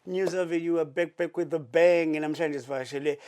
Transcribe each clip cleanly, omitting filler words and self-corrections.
News Avenue, back back with the bang. Namhlanje sivakashele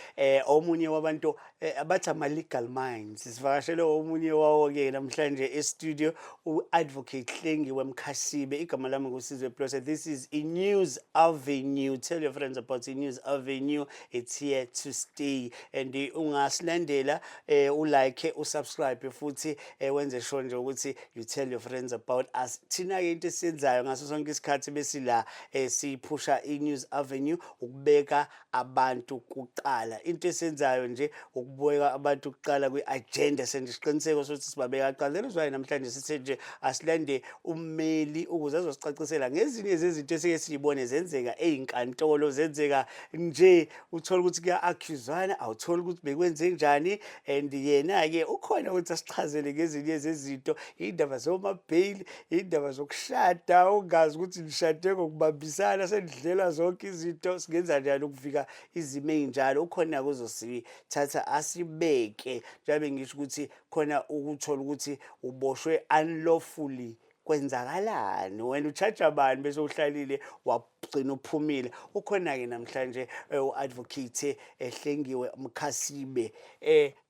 omunye wabantu abathi ama legal minds. Sivakashele omunye wawo ke namhlanje e studio, u-Advocate Hlengiwe Mkhasibe. Igama lami nguSizwe Plus. This is i News Avenue. Tell your friends about i News Avenue. It's here to stay. And ungasilandela, ulike, usubscribe futhi wenze sure nje ukuthi you tell your friends about us. Thina ke into esiyenzayo ngaso sonke isikhathi besila siphusha i-News Avenue ukubeka abantu kuqala. Into esiyenzayo nje ukubeka abantu kuqala kwi-agenda, senze isiqiniseko sokuthi sibabeka kuqala. That is why namhlanje sithe nje asilande ummeli ukuze azosicacisela ngezinye zezinto esike siyibone zenzeka ey'nkantolo, zenzeka nje uthola ukuthi kuya-accuswana, awutholi ukuthi bekwenze njani, and yena-ke ukhona ukuthi asichazele ngezinye zezinto, iy'ndaba zoma-bail, iy'ndaba zokushada, ungazi ukuthi nishade ngokubambisana, senidlela zonke izinto, singenza njani ukuvika izimo ey'njalo. Ukhona-ke uzosithatha asibeke, njengoba ngisho ukuthi khona ukuthola ukuthi uboshwe unlawfully, kwenzakalani, wena uchaja bani, bese uhlalile wagcina uphumile. Ukhona-ke namhlanje u-Advocate Hlengiwe Mkhasibe.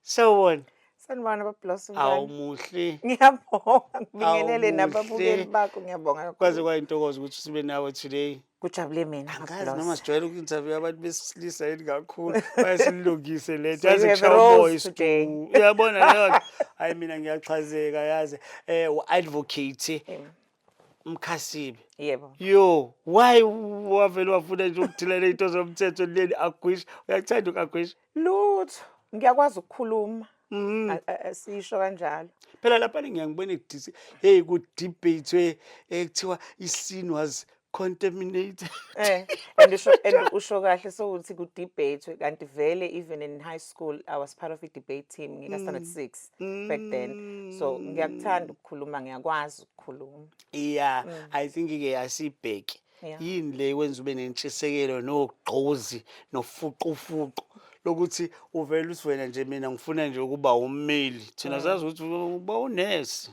Sawubona. Sanibona, baBlossom. Awumuhle. Ngiyabonga, ngibingelele nababukeli Awumuhle. bakho, ngiyabonga kakhulu. Kwaze kwayintokozo ukuthi sibe nawe today. Kujabule mina. Angazi Blossom. noma sijwayele uku-interview abantu besilisa yini kakhulu, bayasilungise lento. So Yazi you have kushaya rose umoya today. isitu. Uyabona leyo nto, hayi, mina ngiyachazeka yazi. U-Advocate Mkhasibe. Yebo. Yo, why wavele wafuna nje ukuthila ley'nto zomthetho leli agwish? Uyakuthanda ukagwish? Lutho, ngiyakwazi ukukhuluma. Sisho kanjalo. Phela lapha ngiyangibona ekudisi, hey, ku-debate ekuthiwa i-scene was contaminated. And usho kahle sokuthi ku debate, kanti vele even in high school I was part of a debate team ngika standard 6 back then. So ngiyakuthanda ukukhuluma, ngiyakwazi ukukhuluma. Yeah, I think ke asibheke. Yini le kwenza ube nentshisekelo nogqozi nofuqufuqu lokuthi uvele uthi wena nje, mina ngifuna nje ukuba ummeli? Thina sazi ukuthi uba unesi.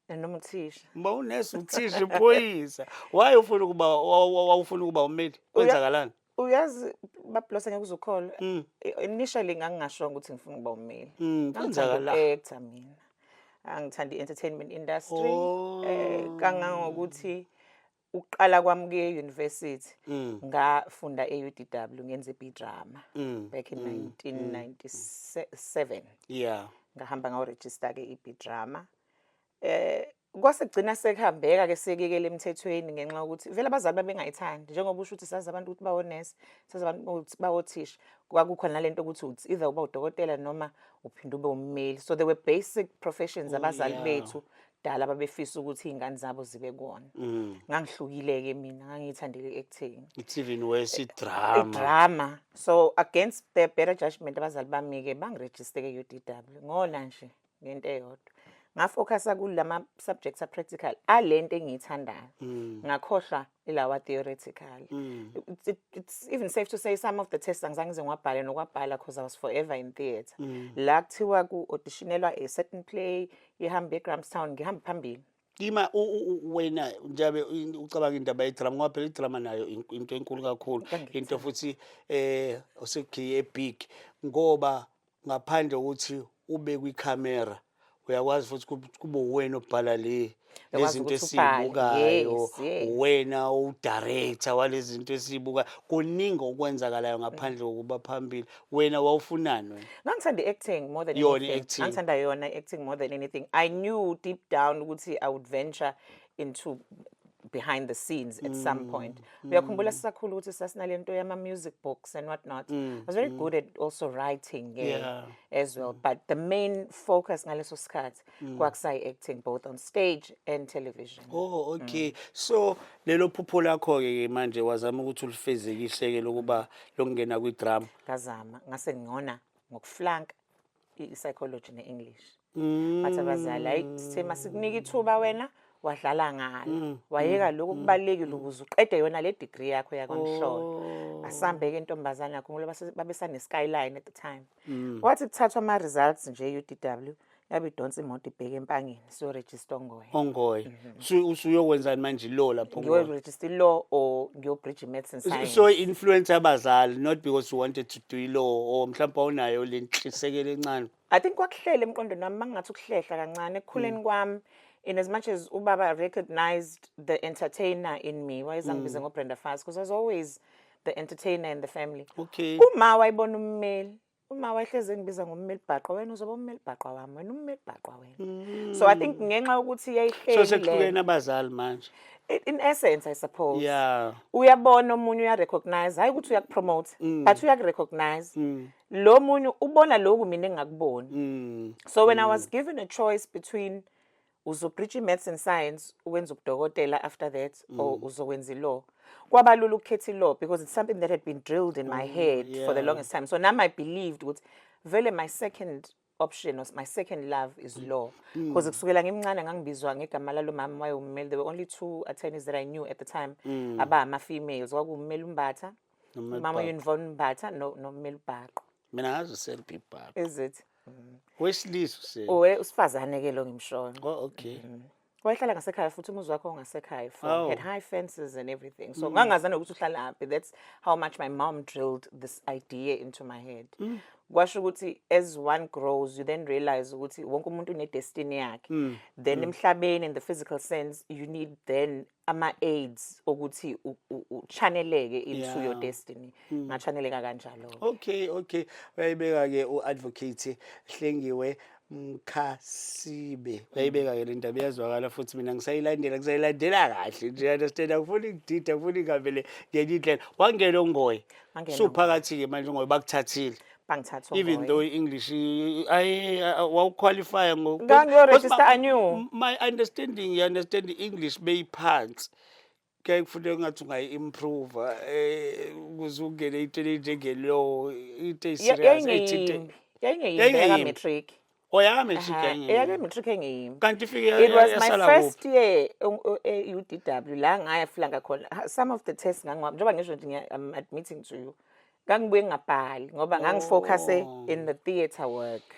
Noma uthisha. Uba unesi, uthisha, iphoyisa. Why ufuna ukuba wawufuna ukuba ummeli? Kwenzakalani? Uyazi, baBlosa, ngeke uzukholwa. Initially ngangingashongo ukuthi ngifuna ukuba ummeli. Ngangithanda Kwenzakala? uku-actor mina. Angithanda i-entertainment industry. Kangangokuthi ukuqala kwami kuye university ngafunda e-UDW, ngenza i-drama back in 1997. Ngahamba ngayoregister ke i-drama. Kwase kugcina sekuhambeka ke sekuyekela emthethweni ngenxa yokuthi vele abazali babengayithandi, njengoba usho ukuthi sazi abantu ukuthi bawonesi, sazi abantu ukuthi bawothisha. Kwakukhona nalento ukuthi uthi either uba udokotela noma uphinde ube ummeli. So there were basic professions abazali bethu dala babefisa ukuthi iy'ngane zabo zibe kuwona. Ngangihlukile-ke mina, ngangiyithandele i-acting. It's even worse, i-drama. I-drama. So against their better judgment, abazali bami-ke bangirejiste-ke e-UDW ngona nje ngento eyodwa. Ngafocusa kulama subjects a-practical alento engiyithandayo. Ngakhohlwa ilawa theoretical. It's even safe to say some of the tests angizange ngize ngiwabhale nokwabhala because I was forever in theatre. La kuthiwa ku-auditionelwa a certain play, ihambe eGrahamstown, ngihambe phambili. Ima wena njabe ucabanga indaba yedrama, ngoba phela idrama nayo into enkulu kakhulu, into futhi osekhiye big, ngoba ngaphandle kokuthi ube kwikhamera uyakwazi futhi kube uwena obhala le Uyakwazi lezinto ukuthi ubhale, esiyibukayo, wena udirector walezi zinto esiyibukayo. Kuningi okwenzakalayo ngaphandle kokuba phambili. Wena wawufunani wena? Ngangithanda i-acting more than Yona anything. i-acting. Ngangithanda yona i-acting more than anything. I knew deep down ukuthi I would venture into behind the scenes at some point. Uyakhumbula sisakhula ukuthi sasinalento yama-music books and whatnot. I was very good at also writing as well. But the main focus ngaleso sikhathi kwakusayi-acting, both on stage and television. Oh, okay. So lelo phupho lakho ke manje wazama ukuthi ulifezekise ke lokuba lokungena kwi-drama? Ngazama, ngase ngona ngokuflanka i-psychology ne-English. Bathi abazali, hayi, sithe masikunika ithuba wena wadlala ngalo, wayeka lokhu kubalulekile ukuze uqede yona le degree yakho yakwamhlolo. Asambe-ke intombazane, yakhumbula babesane-skyline at the time. Wathi kuthathwa ama-results nje e-UDW. Yabe idonsa imoto ibheke eMpangeni, siyorejista oNgoye. ONgoye. Usuyokwenzani manje lo lapho Ngoye? Ngiyorejista i-law or ngiyobridge i-maths and science. So influence abazali, not because you wanted to do i-law or mhlawumbe awunayo le nhlisekelo encane. I think kwakuhlela emqondweni wami, mangingathi ukuhlehla kancane ekukhuleni kwami, in as much as ubaba recognized the entertainer in me, wayezangibiza ngoBrenda Fassie because I was always the entertainer in the family. Uma wayibona ummeli, uma wayehlezi engibiza ngommeli bhaqa, "Wena uzoba ummeli bhaqa wami, wena ummeli bhaqa wena." So I think ngenxa yokuthi So yayihleli sekuhlukene le abazali manje. In essence, I suppose. Uyabona omunye, uyarecognize, hayi ukuthi uyakupromote, but uyakurecognize. Lo munye ubona lokhu mina engingakuboni. So when I was given a choice between uzobridge i-maths and science uwenza ubudokotela after that or uzokwenza i-law, kwaba lula ukukhetha i-law because it's something that had been drilled in my head for the longest time. So now I believed ukuthi vele my second option or my second love is law, because kusukela ngimncane ngangibizwa ngegama lalo mama wayewummeli. There were only two attorneys that I knew at the time abama-females, kwakuwummeli uMbatha, Nommeli mama Bhaqo. Yvonne Mbatha nommeli Bhaqo. Mina ngazi uSelby Bhaqo. Is it? Wesilisa uSelby. Owe usifazane-ke lo ngimshona. Oh, okay. Wayehlala ngasekhaya futhi, umuzi wakhe ongasekhaya for had high fences and everything, so ngangazi nokuthi uhlalaphi. That's how much my mom drilled this idea into my head. Kwasho ukuthi as one grows, you then realize ukuthi wonke umuntu une-destiny yakhe then emhlabeni. In the physical sense, you need then ama-aids ukuthi uchanneleke into your destiny. Ngachanneleka kanjalo. Okay. Uyayibeka ke uadvocate Hlengiwe Mkhasibe. Uyayibeka ke le ndaba, iyazwakala futhi mina ngisayilandela, ngisayilandela kahle nje, understand, akufuni ngidida, akufuni ngavele ngenye indlela. Wangena oNgoye. Wangena. So phakathi ke manje uNgoye bakuthathile. Bangithatha Even oNgoye. though English ay wawuqualify ngo Ngangiyoregister Because anew. My understanding, you understand, English beyiphansi. Kuyaye kufuneka ngathi ungayi-improve ukuze ungene ey'ntweni ey'njenge-law, into eyi-serious ey'thinte. Yayingeyimbi, yayingeyimbi. Yayingeyimbi. Eyaka-matric. Oh, yaka-matric. Aha, Yayingeyimbi. eyaka-matric engeyimbi. Kanti ifike It was my yasala kuphi? first year e-UDW la ngayaflanka khona. Some of the tests njengoba ngisho nje, I'm admitting to you, ngangibuye ngingabhali ngoba ngangifocuse in the theatre work.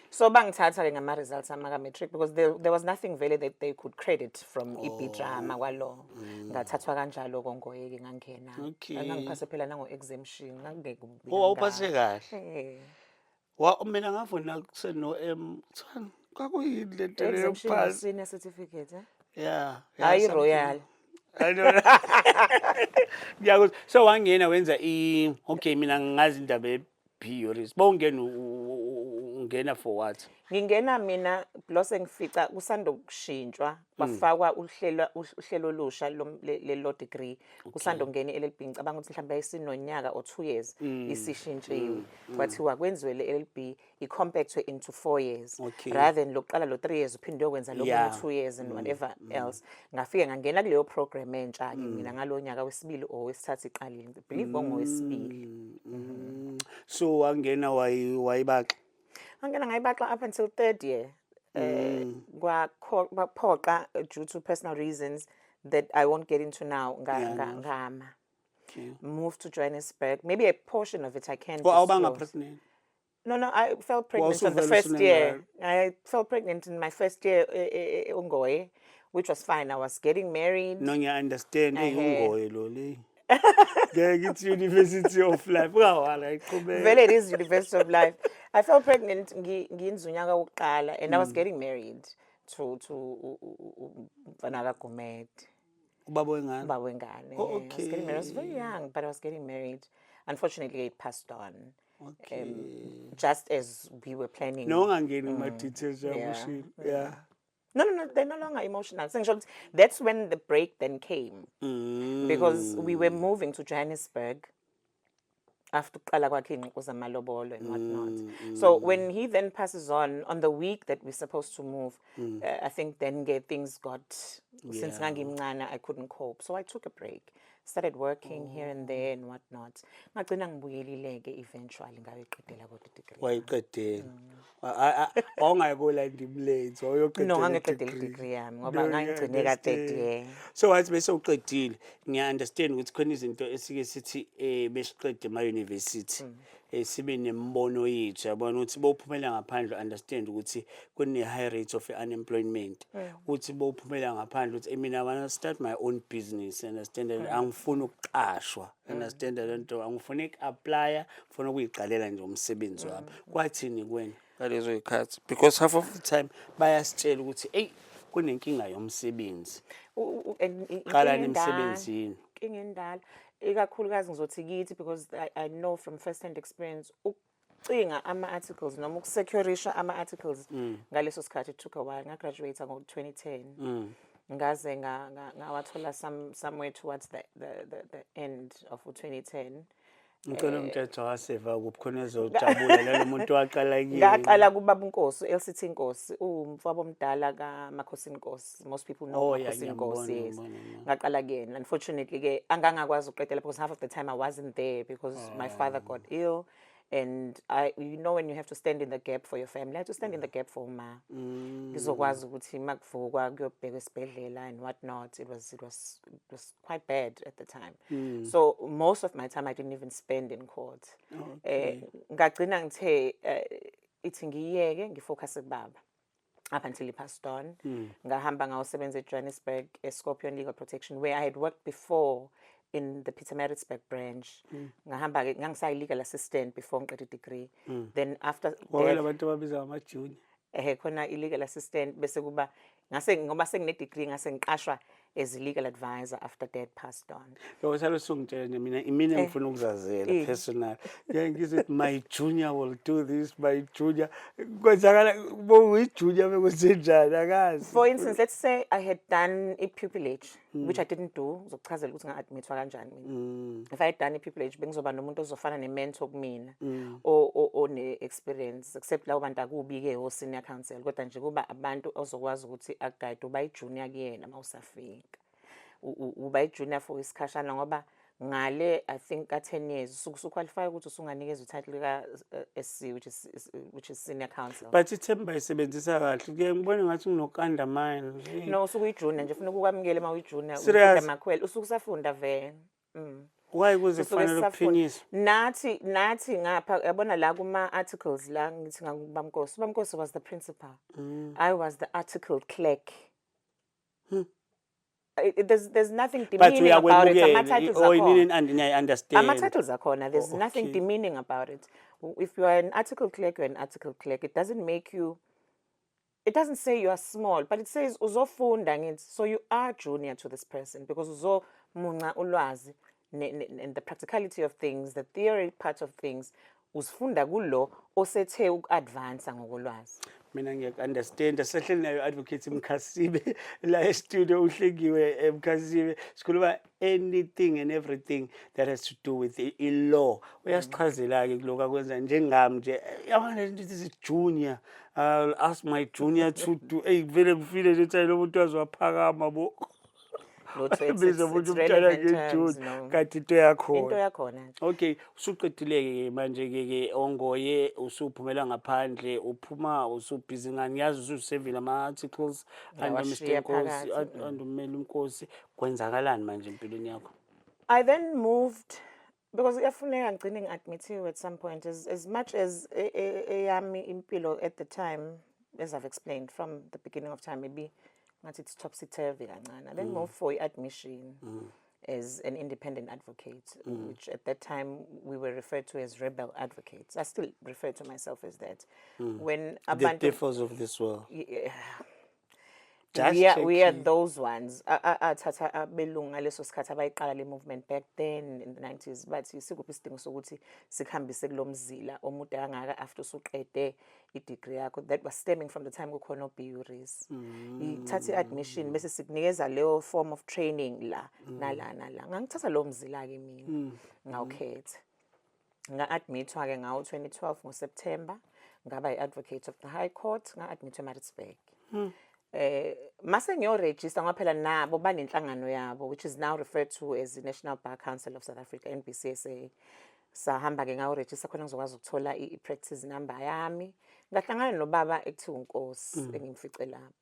So bangithatha-ke ngama-results ami aka-matric because there was nothing vele that they could credit from i-drama kwalo. Ngathathwa kanjalo koNgoye-ke, ngangena. Ngangiphase phela nango-exemption, ngangeke kubi. Oh, wawuphase kahle. Eh. Wa mina ngafunda kuseno M, kuthiwani? Kwakuyini le nto leyo Exemption yokuphasa? senior certificate, eh? Yeah. Hayi, Something. Royal. I know. Ngiyakuzwa. So wangena wenza i, okay, mina ngingazi indaba ye-B Juris. Bawungena ungena for what? Ngingena mina lose ngifica kusanda ukushintshwa, kwafakwa uhlelo olusha le law degree, kusanda kungena i-LLB. Ngicabanga ukuthi mhlawumbe yayisinonyaka or 2 years isishintshiwe, kwathiwa kwenziwe le LLB i-compactwe into 4 years rather than lokuqala lo 3 years uphinde uyokwenza lo 2 years and whatever else. Ngafike ngangena kuleyo program entsha-ke mina ngalo nyaka wesibili or wesithathu iqalile, I believe kwangowesibili. So wangena wayibaxa. Ngangena ngayibaxa up until third year. Kwaphoqa due to personal reasons that I won't get into now. Ngama. Moved to Johannesburg. Maybe a portion of it I can Oh, awubanga disclose. pregnant? No, I fell pregnant on the Wawusuvele first year. usunengane. I fell pregnant in my first year Ungoye, which was fine. I was getting married. No, ngiya-understand. Eyi, Ehhe. uNgoye lo le. Ngeke ngithi University of Life. Ungawala, iqhubeka. Vele it is University of Life. I fell pregnant nginza unyaka wokuqala and I was getting married to umfana kaGumede. Ubaba wengane. Ubaba wengane. Oh, I was getting married. I was very okay. young, but I was getting married. Unfortunately, it passed on. Just as we were planning. No, ungangeni kuma-details. Yakushilo. Yeah. No, they're no longer emotional. Sengisho ukuthi that's when the break then came. Because we were moving to Johannesburg after ukuqala kwakhe iy'ngxoxo zamalobolo and whatnot. So when he then passes on the week that we're supposed to move, I think then ke things got, since ngangimncane, I couldn't cope. So I took a break, started working here and there and whatnot. Ngagcina ngibuyelile-ke eventually, ngayoyiqedela kodwa i-degree. Wayiqedela. Wawungayikolanda imilenze, No, wawuyoqedela ngangiqedela i-degree. I-degree yami ngoba No, ngangigcine ka-third ngiya-understand. year. So wathi bese uqedile, ngiya-understand ukuthi khona izinto esike sithi besiqede ema-university, sibe nemibono yethu, yabona, ukuthi bowuphumela ngaphandle, understand ukuthi kune-high rate of unemployment, uthi bowuphumela ngaphandle uthi, "Mina I wanna start my own business," understand, angifuni ukuqashwa, understand le nto, angifuni uku-applya, ngifuna ukuyiqalela nje umsebenzi wami. Kwathini kuwena ngalezo y'khathi? Because half of the time bayasitshela ukuthi eyi, kunenkinga yomsebenzi. And Qalani inkinga endala, emsebenzini. Inkinga endala, ikakhulukazi ngizothi kithi, because I know from first hand experience, ukucinga ama-articles noma ukusecurisha ama-articles ngaleso sikhathi, it took a while. Ngagraduate ngo-2010, ngaze ngawathola somewhere towards the end of u-2010. Ngicela umthetho waseva kuphi khona ezojabula lalo muntu waqala kuyena. Ngaqala kubaba uNkosi, LCT Nkosi, uwumfowabo omdala kaMakhosi Nkosi. Most people know Oh, yeah, Makhosi Nkosi. ngiyambona, Yes. ngiyambona, yeah. Ngaqala kuyena. Unfortunately ke angangakwazi ukuqedela because half of the time I wasn't there because my father got ill, and I you know when you have to stand in the gap for your family, I had to stand in the gap for uma. Ngizokwazi ukuthi makuvukwa kuyobhekwa esibhedlela and what not. It was quite bad at the time. So most of my time I didn't even spend in court. Ngagcina ngithe ithi ngiyeke, ngifocus kubaba up until he passed on. Ngahamba ngayosebenza eJohannesburg, eScorpion Legal Protection, where I had worked before in the Pietermaritzburg branch. Ngahamba ke, ngangisayi legal assistant before ngiqeda degree. Then after Wawela death, abantu ababiza ngama-junior. Khona i-legal assistant, bese kuba ngase ngoba sengine degree, ngase ngiqashwa as a legal advisor after dad passed on. Yabo, salo sungitshela nje mina, imina engifuna ukuzazela personal. Ngeke ngithi my junior will do this, my junior. Kwenzakala bowuyi-junior bekwenzenjani, akazi. For instance, let's say I had done a pupillage, which I didn't do. Ngizokuchazela ukuthi nga-admithwa kanjani mina. If I had done a pupillage, bengizoba nomuntu ozofana ne-mentor kumina, one-experience, except labo bantu akubi-ke o-senior counsel, kodwa nje kuba abantu ozokwazi ukuthi akuguide, uba i-junior kuyena uma usafika. Uba i-junior for isikhashana ngoba ngale, I think ka-10 years usuke usuqualify ukuthi usunganikezwa i-title ka-SC, which is senior counsel. But ithemba isebenzisa kahle. Kuye ngibone ngathi nginoku-undermine. No, usuke uyi-junior nje, funa ukukwamukela uma uyi-junior. Serious? Ufunda makhwela, usuke usafunda vele. Why kuze Usuke kufanele sisafunda. ukuphinyiswe? Nathi ngapha, yabona la kuma articles la, ngithi ngakubamnkosi. Ubamnkosi was the principal. I was the article clerk. There's nothing But demeaning about it. uyakwemukela. Ama-titles Oh, akhona. nini, niyayi-understand. Ama-titles akhona. There's nothing demeaning about it. If you are an article clerk, you're an article clerk. It doesn't make you, it doesn't say you are small, but it says uzofunda ngithi. So you are junior to this person because uzomunca ulwazi and the practicality of things, the theory part of things, uzifunda kulo osethe uku-advance ngokolwazi. Mina ngiyaku-understand. Sehleli nayo Advocate Mkhasibe la e-studio, uHlengiwe Mkhasibe. Sikhuluma anything and everything that has to do with i-law. Uyasichazela-ke kulokhu akwenza njengami nje, yabona le nto ithi junior, I'll ask my junior to do. Eyi, vele ngifile nje ukuthi lo muntu waze waphakama bo. Lutho, Biza it's umuntu umntwana relevant terms, nge-junior, no. kanti into yakhona. Into yakhona nje. Okay, usuqedile-ke manje ke ongoye, usuphumela ngaphandle, uphuma usubhizi ngani? Ngiyazi ususevile ama-articles under Mr Ngawashiya Nkosi, phakathi. Under ummeli uNkosi. Kwenzakalani manje empilweni yakho? I then moved because kuyafuneka ngigcine ngi-admithiwe at some point, as much as eyami impilo at the time, as I've explained from the beginning of time, maybe ngathi it's topsy turvy kancane. I then moved for i-admission as an independent advocate, which at that time we were referred to as rebel advocates. I still refer to myself as that. When The abantu devils of this world. Yeah. Just We are checking. Those ones athatha abelungu ngaleso sikhathi abayiqala le movement back then in the 90s, but sikuphi isidingo sokuthi sikhambise kulo mzila omude kangaka after usuqede i-degree yakho that was stemming from the time kukhona o-BURIS? Ithatha i-admission bese sikunikeza leyo form of training la nala nala. Ngangithatha lowo mzila-ke mina, ngawukhetha, nga-admithwa-ke ngawo 2012 ngoSeptember, ngaba i-advocate of the High Court, nga-admithwa eMaritzburg. Mase ngiyoregister, ngoba phela nabo banenhlangano yabo, which is now referred to as the National Bar Council of South Africa, NBCSA. Sahamba ke ngayoregister khona ngizokwazi ukuthola i-practice number yami. Ngahlangana nobaba ekuthiwa uNkosi engimfice lapha.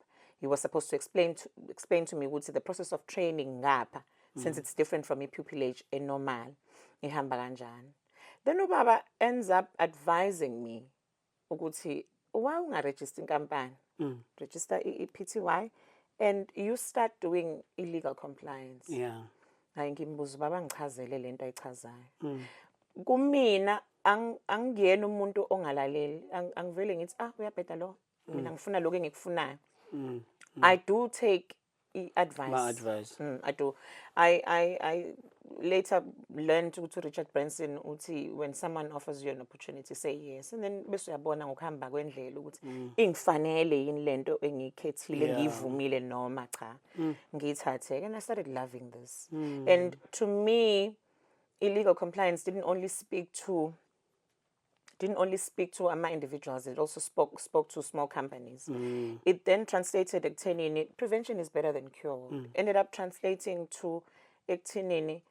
He was supposed to explain to me ukuthi the process of training ngapha, since it's different from i-pupillage enormal, ihamba kanjani. Then ubaba ends up advising me ukuthi why ungaregister inkampani, register i-PTY and you start doing i-legal compliance. Hayi, ngimbuza ubaba ngichazele lento ayichazayo. Kumina angiyena umuntu ongalaleli. Angivele ngithi, "Ah, uyabheda lo, mina ngifuna lokho engikufunayo." I do take i-advice. Ma-advice. I do. I later learned ukuthi Richard Branson uthi when someone offers you an opportunity, say yes, and then bese uyabona ngokuhamba kwendlela ukuthi ingifanele yini lento engiyikhethile, ngiyivumile noma cha. Ngiyithathe, and I started loving this. And to me, i-legal compliance didn't only speak to ama individuals, it also spoke to small companies. It then translated ekuthenini prevention is better than cure. Ended up translating to ekuthenini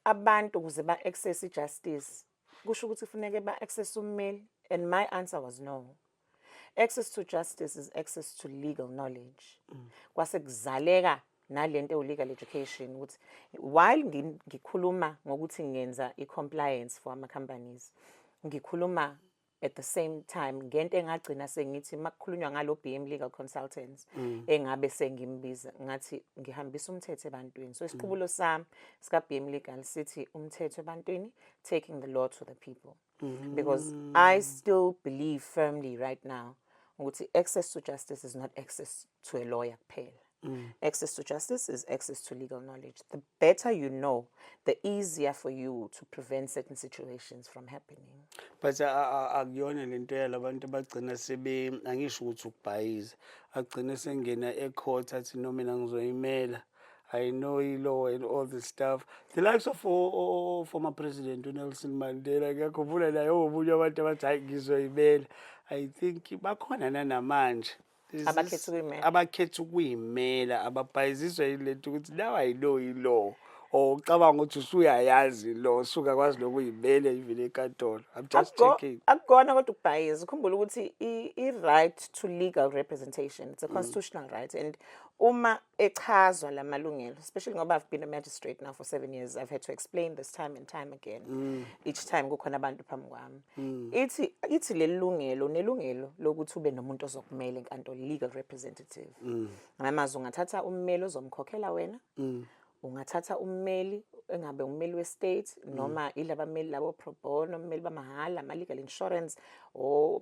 abantu ukuze ba-access i-justice kusho ukuthi kufuneke ba-access ummeli, and my answer was no. Access to justice is access to legal knowledge. Kwase kuzaleka nalento ewu-legal education, ukuthi while ngikhuluma ngokuthi ngenza i-compliance for ama-companies, ngikhuluma at the same time ngento engagcina sengithi makukhulunywa ngalo BM Legal Consultants, engabe sengimbiza ngathi ngihambisa umthetho ebantwini. So isiqubulo sami sika BM Legal sithi umthetho ebantwini, taking the law to the people, because I still believe firmly right now ukuthi access to justice is not access to a lawyer kuphela. Access to justice is access to legal knowledge. The better you know, the easier for you to prevent certain situations from happening. But akuyona lento yalabantu abagcina sebe, angisho ukuthi ukubhayiza, agcine sengena ecourt athi, "No, mina ngizoyimela, I know i-law," and all the stuff, the likes of former president uNelson Mandela. Ngiyakhumbula naye omunye abantu abathi, "Hayi, ngizoyimela." I think bakhona nanamanje. Abakhetha ukuyimela. Abakhetha ukuyimela, ababhayiziswa yilento ukuthi now I know i-law, or ucabanga ukuthi usuyayazi i-law, usungakwazi nokuyimela even enkantolo. I'm just checking. Akukona kodwa ukubhayiza. Ukhumbule ukuthi i-right to legal representation, it's a constitutional right, and uma echazwa la malungelo, especially ngoba I've been a magistrate now for 7 years, I've had to explain this time and time again, each time kukhona abantu phambi kwami. Ithi leli lungelo, unelungelo lokuthi ube nomuntu ozokumela enkantolo, legal representative. Ngamazwi, ungathatha ummeli ozomkhokhela wena, ungathatha ummeli engabe ummeli we-state noma ilabameli labo pro bono, ummeli bamahhala, ama-legal insurance or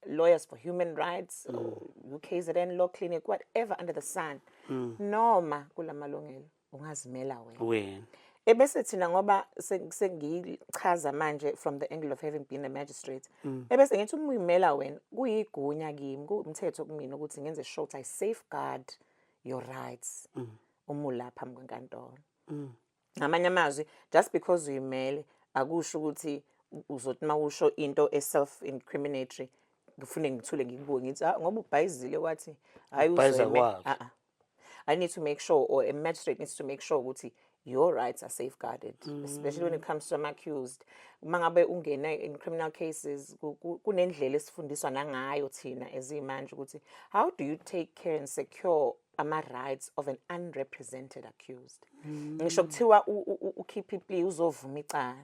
Lawyers for Human Rights or UKZN Law Clinic, whatever under the sun, noma kulamalungelo ungazimela wena. Wena. Ebese thina ngoba sengichaza manje from the angle of having been a magistrate, ebese ngithi uma uyimela wena, kuyigunya kimi, kuwumthetho kumina ukuthi ngenze sure ukuthi I safeguard your rights uma ulapha phambi kwenkantolo. Ngamanye amazwi, just because uyimele akusho ukuthi uzothi uma usho into e-self incriminatory ngifune ngithule ngikubuke ngithi, "Ah, ngoba ubhayizile wathi hayi Ukubhayiza uzoyimela." kwakhe. Ah, ah. I need to make sure, or a magistrate needs to make sure ukuthi your rights are safeguarded, especially when it comes to ama-accused. Uma ngabe ungena in criminal cases, kunendlela esifundiswa nangayo thina ezimanje ukuthi how do you take care and secure ama-rights of an unrepresented accused. Ngisho kuthiwa ukhiphe iplea, uzovuma icala,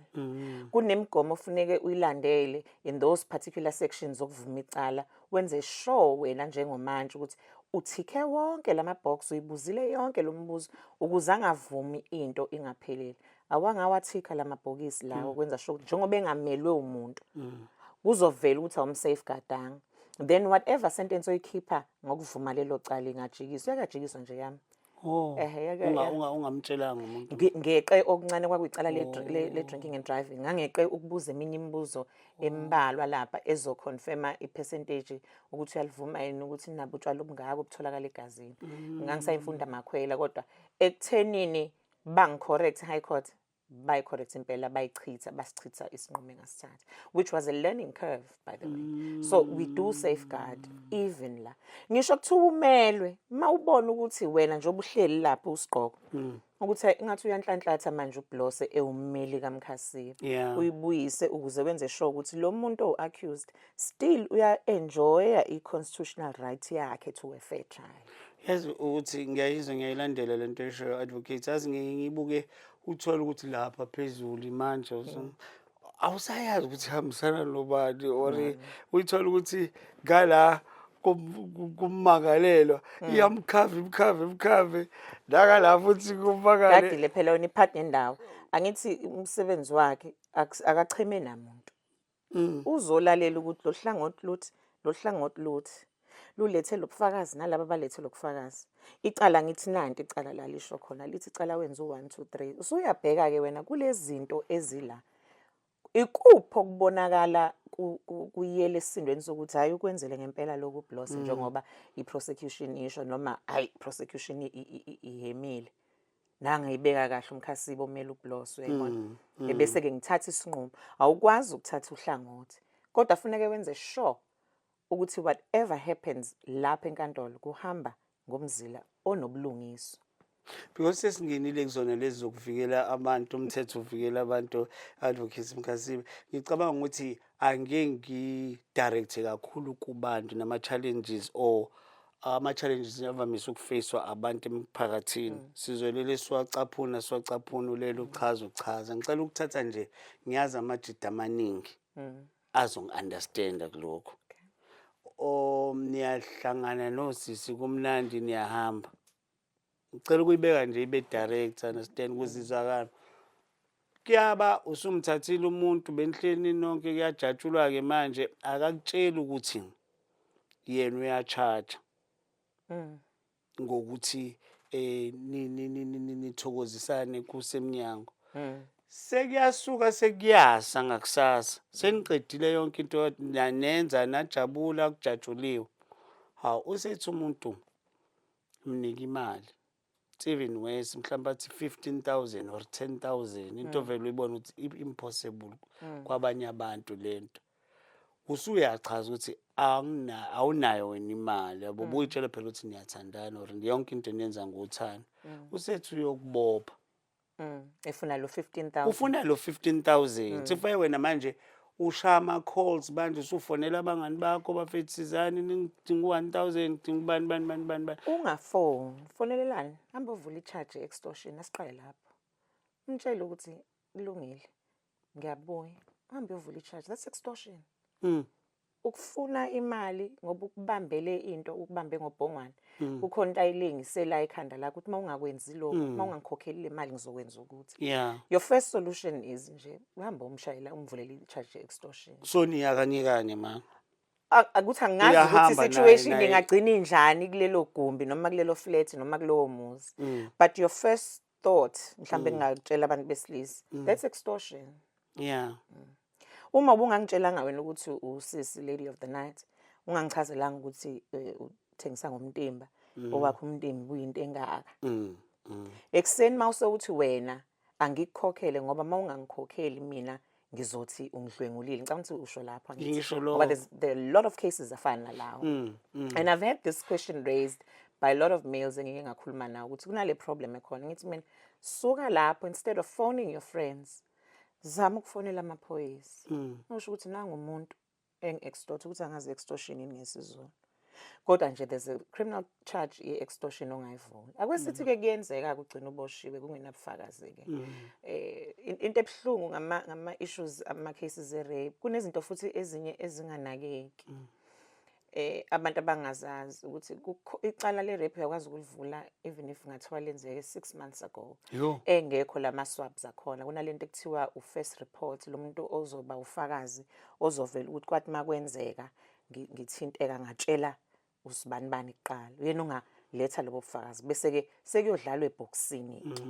kunemigomo ofuneke uyilandele in those particular sections zokuvuma icala, wenze sure wena njengomantshi ukuthi uthikhe wonke lama box, uyibuzile yonke lo mbuzo ukuze angavumi into ingapheleli. Awangawathikha lamabhokisi lawo kwenza sure ukuthi njengoba engamelwe umuntu kuzovela ukuthi awumsafeguardanga, then whatever sentence oyikhipha ngokuvuma lelo cala ingajikiswa, uyakajikiswa nje yami. Oh. Ehhe, Ungamtshelanga umuntu. Ngeqe okuncane, kwakuyicala le drinking and driving. Ngangeqe ukubuza eminye imibuzo embalwa lapha ezoconfirma i-percentage ukuthi uyalivuma yini ukuthi nabo utshwala obungaka obutholakala egazini. Ngangisayimfunda makhwela, kodwa ekuthenini bangicorrect high court. Bayi-correct impela, bayichitha, basichitha isinqumo engasithatha, which was a learning curve, by the way. So we do safeguard even la ngisho kuthiwa umelwe, uma ubona ukuthi wena njengoba uhleli lapho usigqoko ukuthi hayi, ingathi uyanhlanhlatha manje uBlose ewummeli kaMkhasibe, uyibuyise ukuze wenze sure ukuthi lo muntu owu-accused still uya-enjoya i-constitutional right yakhe to a fair trial. Yazi ukuthi ngiyayizwa, ngiyayilandela lento eshoyo, advocate. Yazi, ngike ngibuke, uthole ukuthi lapha phezulu manje awusayazi ukuthi hambisana nobani, or uyithola ukuthi ngala kummangalelwa iyamkhava, imkhave, imkhave, nakala futhi kumakale. Gadile phela wena iphathi nendawo. Angithi umsebenzi wakhe akacheme namuntu. Uzolalela ukuthi lo hlangothi luthi, lo hlangothi luthi, lulethe lobufakazi nalaba balethe lobufakazi. Icala, ngithi nanti icala la lisho khona, lithi icala wenza u-1 2 3. Usuyabheka-ke wena kulezi zinto ezila, ikuphi okubonakala kuyela esisindweni sokuthi hhayi, ukwenzele ngempela lokhu uBlose njengoba i-prosecution isho, noma hhayi, prosecution ihemile, nangayibeka kahle uMkhasibe omele uBlose, uyayibona? Ebese-ke ngithatha isinqumo. Awukwazi ukuthatha uhlangothi, kodwa funeke wenze sure ukuthi whatever happens lapha enkantolo kuhamba ngomzila onobulungiswa. Because sesingenile kuzona lezi zokuvikela abantu, umthetho uvikela abantu, Advocate Mkhasibe, ngicabanga ukuthi angeke ngi-direct kakhulu kubantu nama-challenges or ama-challenges avamise ukufeyiswa abantu emphakathini. Sizolele siwacaphuna, siwacaphuna, ulele uchaza, uchaza. Ngicela ukuthatha nje, ngiyazi amajida amaningi azongi-understanda kulokhu. O, niyahlangana nosisi, kumnandi, niyahamba. Ngicela ukuyibeka nje ibe direct, understand, ukuze izwakala. Kuyaba usumthathile umuntu, benihleli nonke, kuyajatshulwa-ke manje, akakutsheli ukuthi yena uya-charge ngokuthi nithokozisane kusemnyango. Sekuyasuka, sekuyasa ngakusasa, seniqedile yonke into, nanenza, najabula, kujatshuliwe. Hawu, usethi umuntu mnika imali. It's even worse, mhlawumbe athi 15,000 or 10,000, into vele uyibona ukuthi impossible kwabanye abantu lento. Usuyachaza ukuthi awunayo wena imali, yabo, ubuyitshela phela ukuthi niyathandana or yonke into niyenza ngothando. Usethi uyokubopha. Efuna lo 15,000. Ufuna lo 15,000. Sifake wena manje ushaya ama-calls manje, usufonela abangani bakho, bafethu sizani, ngidinga u-1000, ngidinga ubani bani bani bani bani. Ungafoni, fonelelani, hamba uvule i-charge ye-extortion, asiqale lapho. Umtshele ukuthi kulungile, ngiyabuya. Uhambe uyovula i-charge, that's extortion. Ukufuna imali ngoba ukubambele into, ukubambe ngobhongwane. Kukhona into ayilengisela ekhanda lakho ukuthi uma ungakwenzi lokhu, uma ungangikhokheli le mali, ngizokwenza ukuthi. Your first solution is nje uhambe umshayela, umvulele i-charge ye-extortion. So niya kanye kanye ma. Akuthi angazi ukuthi Uyahamba naye- situation naye. ingagcina injani kulelo gumbi noma kulelo flat noma kulowo muzi. But your first thought, mhlambe ngingakutshela abantu besilisa, that's extortion. Uma ubungangitshelanga wena ukuthi usisi lady of the night, ungangichazelanga ukuthi uthengisa ngomtimba, owakho umtimba uyinto engaka. Ekuseni mawusewuthi wena angikukhokhele ngoba mawungangikhokheli mina ngizothi ungidlwengulile. Ngicabanga ukuthi usho lapho, angithi? Ngisho Ngoba lokho. there are a lot of cases afana nalawo. And I've had this question raised by a lot of males engike ngakhuluma nawo ukuthi kunale problem ekhona. Ngithi mina, suka lapho, instead of phoning your friends, zama ukufonela amaphoyisa. Usho ukuthi nangu umuntu engi-extort, ukuthi angazi extortion yini ngesiZulu. Kodwa nje there's a criminal charge ye-extortion ongayivula. Ake sithi-ke kuyenzeka kugcina uboshiwe kungenabufakazi-ke. Into ebuhlungu ngama issues, ama cases e-rape, kunezinto futhi ezinye ezinganakeki. Abantu abangazazi ukuthi icala le-rape uyakwazi ukulivula even if ngathiwa lenzeke 6 months ago. Yo. Engekho lama swabs akhona, kunalento ekuthiwa u-first report, lo muntu ozoba ufakazi ozovela ukuthi kwathi makwenzeka ngithinteka ngatshela usibanibani kuqala, uyena ongaletha Letha lobo bufakazi, bese-ke sekuyodlalwa ebhokisini-ke,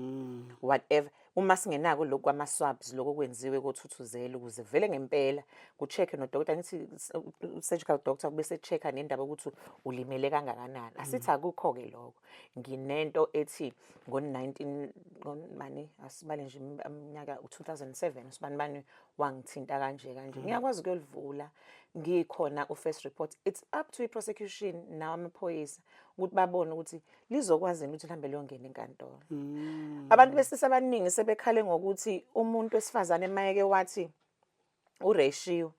whatever. Uma singenako lokhu kwama-swabs, lokhu okwenziwe kothuthuzela ukuze vele ngempela ku-check-e nodokotela, ngithi surgical doctor, bese check-a nendaba ukuthi ulimele kangakanani. Asithi akukho-ke lokho. Nginento ethi ngo-19 mani, asibale nje iminyaka, u-2007, usibani bani wangithinta kanje kanje, ngiyakwazi ukuyolivula ngikhona u-first report. It's up to i-prosecution nawo amaphoyisa ukuthi babone ukuthi lizokwazi yini ukuthi lihambe liyongena enkantolo. Abantu besilisa abaningi sebekhale ngokuthi umuntu wesifazane mayeke wathi ureshiwe,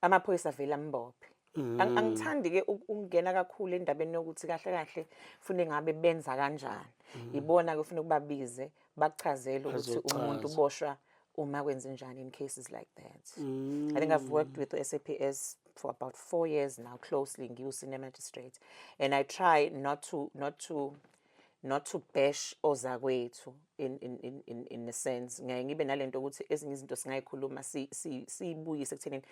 amaphoyisa avele ambophe. Angithandi-ke ukungena kakhulu endabeni yokuthi kahle kahle fune ngabe benza kanjani. Ibona-ke ufuna ukubabize bakuchazele ukuthi umuntu Bazochaza. uboshwa uma kwenze njani in cases like that. I think I've worked with the SAPS for about 4 years now closely, ngiwu-senior magistrate, and I try not to bash ozakwethu in a sense. Ngiyaye ngibe nalento ukuthi ezinye izinto singayikhuluma siyibuyise ekuthenini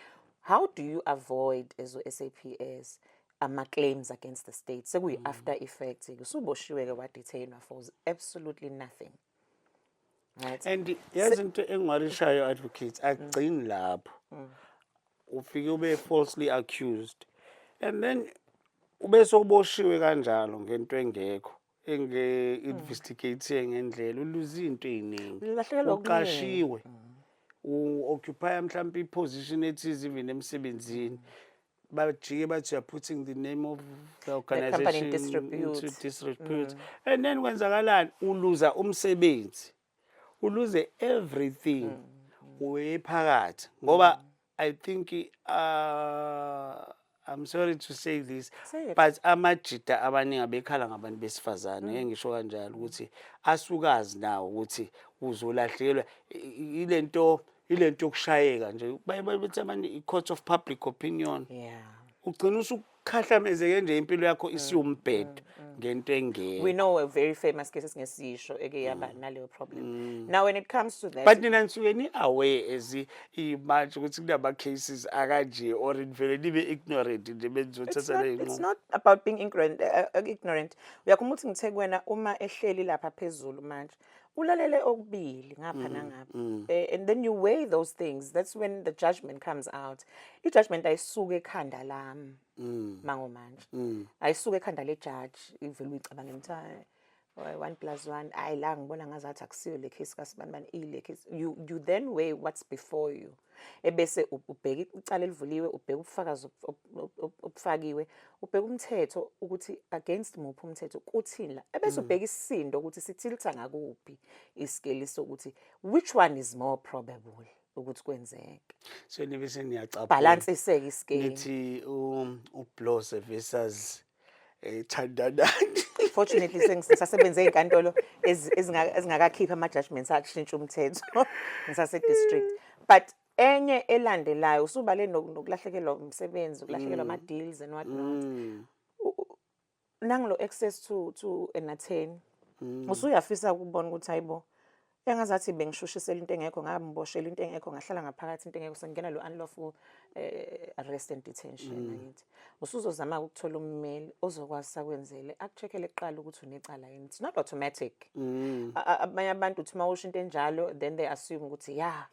how do you avoid as SAPS ama-claims against the state sekuyi-after effect, usuboshiwe-ke, wadetainwa for absolutely nothing, right? And yazi into engiwarishayo, advocate, akugcini lapho. Ufike ube falsely accused and then ube sowuboshiwe kanjalo ngento engekho, enge-investigate ngendlela, uluze into ey'ningi. Ulahlekelwa okuningi. Uqashiwe, u-occupy mhlawumbe i-position ethize, even emsebenzini, bajike bathi you are putting the name of the company in organization disrepute. Into disrepute. And then kwenzakalani? Uluza umsebenzi, uluze everything, uye phakathi ngoba I think, I'm sorry to say this, Say it. but amajita abaningi abekhala ngabantu besifazane, ngeke ngisho kanjalo, ukuthi asukazi nawo ukuthi uzolahlekelwa ilento yokushayeka nje, baye bathi abanye i-court of public opinion. Ugcina usukhahlamezeke nje, impilo yakho isiwumbhedo ngento engekho. We know a very famous case esingesisho eke yaba naleyo problem. Now, when it comes to that, But nina nisuke ni-aware as iy'mantshi ukuthi kunama-cases akanje, or nivele nibe ignorant nje it's benizothatha not, le it's nqumo? Not about being ignorant. Uyakhumbula ukuthi ngithe kuwena uma ehleli lapha phezulu manje, ulalele okubili ngapha nangapha. And then you weigh those things. That's when the judgment comes out. I-judgment ayisuke ekhanda lami. Mango manje. Ayisuke ekhanda le judge, ivele uyicabange ngithi, "Hayi, one plus one, ayi, la ngibona ngazathi akusiyo le case kasibani ile case." You then weigh what's before you, ebese ubheka icala elivuliwe, ubheka ubufakazi obufakiwe, ubheka umthetho ukuthi against muphi umthetho, kuthini la, ebese ubheka isisindo ukuthi sithilitha ngakuphi isikeli sokuthi which one is more probable ukuthi kwenzeke. So nibe seniyacaphuna. Balansiseke isikeli. Nithi uBlose versus Thandanani. Fortunately sengisasebenze ey'nkantolo ezingakakhiphi ama-judgments akushintsha umthetho, ngisase-district. But enye elandelayo, usubale nokulahlekelwa umsebenzi, ukulahlekelwa ama-deals and what not, nangilo access to an attorney, usuyafisa ukubona ukuthi hayibo, engazathi bengishushisela into engekho, ngamboshela into engekho, ngahlala ngaphakathi into engekho, sengingena lo unlawful arrest and detention. Angithi usuzozama ukuthola ummeli ozokwazi sakwenzele, akucheckele kuqala ukuthi unecala yini. It's not automatic. Abanye abantu uthi uma usho into enjalo, then they assume ukuthi ya,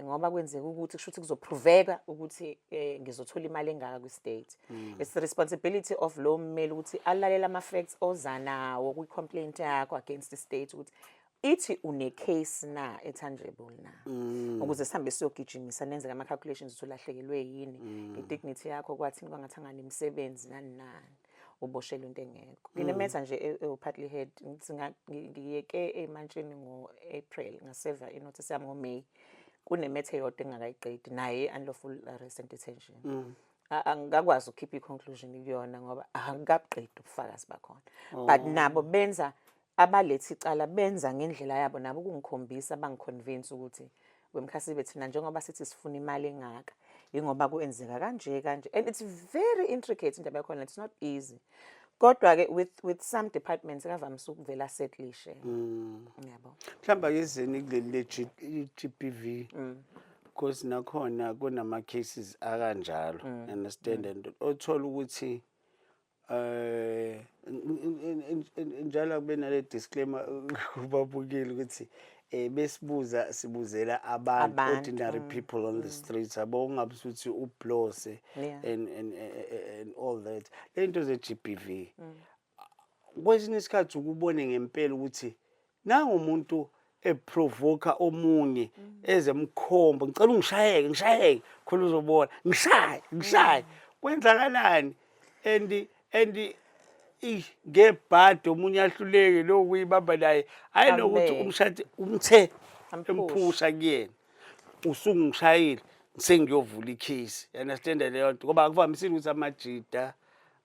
ngoba kwenzeka ukuthi kusho ukuthi kuzoproveka ukuthi ngizothola imali engaka kwi-state. It's the responsibility of lo mmeli ukuthi alalele ama-facts oza nawo kwi-complaint yakho against the state, ukuthi ithi une-case na, e-tangible na, ukuze sihambe siyogijimisa, nenze ama-calculations ukuthi ulahlekelwe yini, i-dignity yakho kwathini, kwangathi imisebenzi, nani nani, uboshelwe into engekho. Ngine-matter nje ewu-partly heard. Ngithi ngiyeke ey'mantshini ngo-April, ngaseva i-notice yami ngo-May. Kune-matter eyodwa engingakayiqedi naye, unlawful arrest and detention. Angikakwazi ukukhipha i-conclusion kuyona ngoba angikabuqedi ubufakazi bakhona, but nabo benza, abaletha icala benza ngendlela yabo nabo ukungikhombisa, bangiconvince ukuthi wemkhasibe, thina njengoba sithi sifuna imali engaka, ingoba kwenzeka kanje kanje, and it's very intricate indaba yakhona, it's not easy. Kodwa-ke with some departments kavamise ukuvela settlishe, yabo. Mhlawumbe ake sizeni kuleli le-GBV, because nakhona kunama cases akanjalo, understand, and othola ukuthi Njalo kube nale disclaimer kubabukeli ukuthi besibuza, sibuzela abantu, Abantu, ordinary people on the streets, yabo, ungabe usuthi ublose and all that. Lento ze GBV, kwesinye isikhathi ukubone ngempela ukuthi nangumuntu eprovoka omunye, ezemkhombo, "Ngicela ungishayeke, ngishayeke khona uzobona, ngishaye, ngishaye, kwenzakalani?" And ngebhadi omunye ahluleke lo kuyibamba naye, hayi nokuthi Ambeke. Umshadi umthe Amphushe. emphusha kuyena, "Usungishayile, sengiyovula ikhesi." You understand leyo nto? Ngoba akuvamisile ukuthi amajida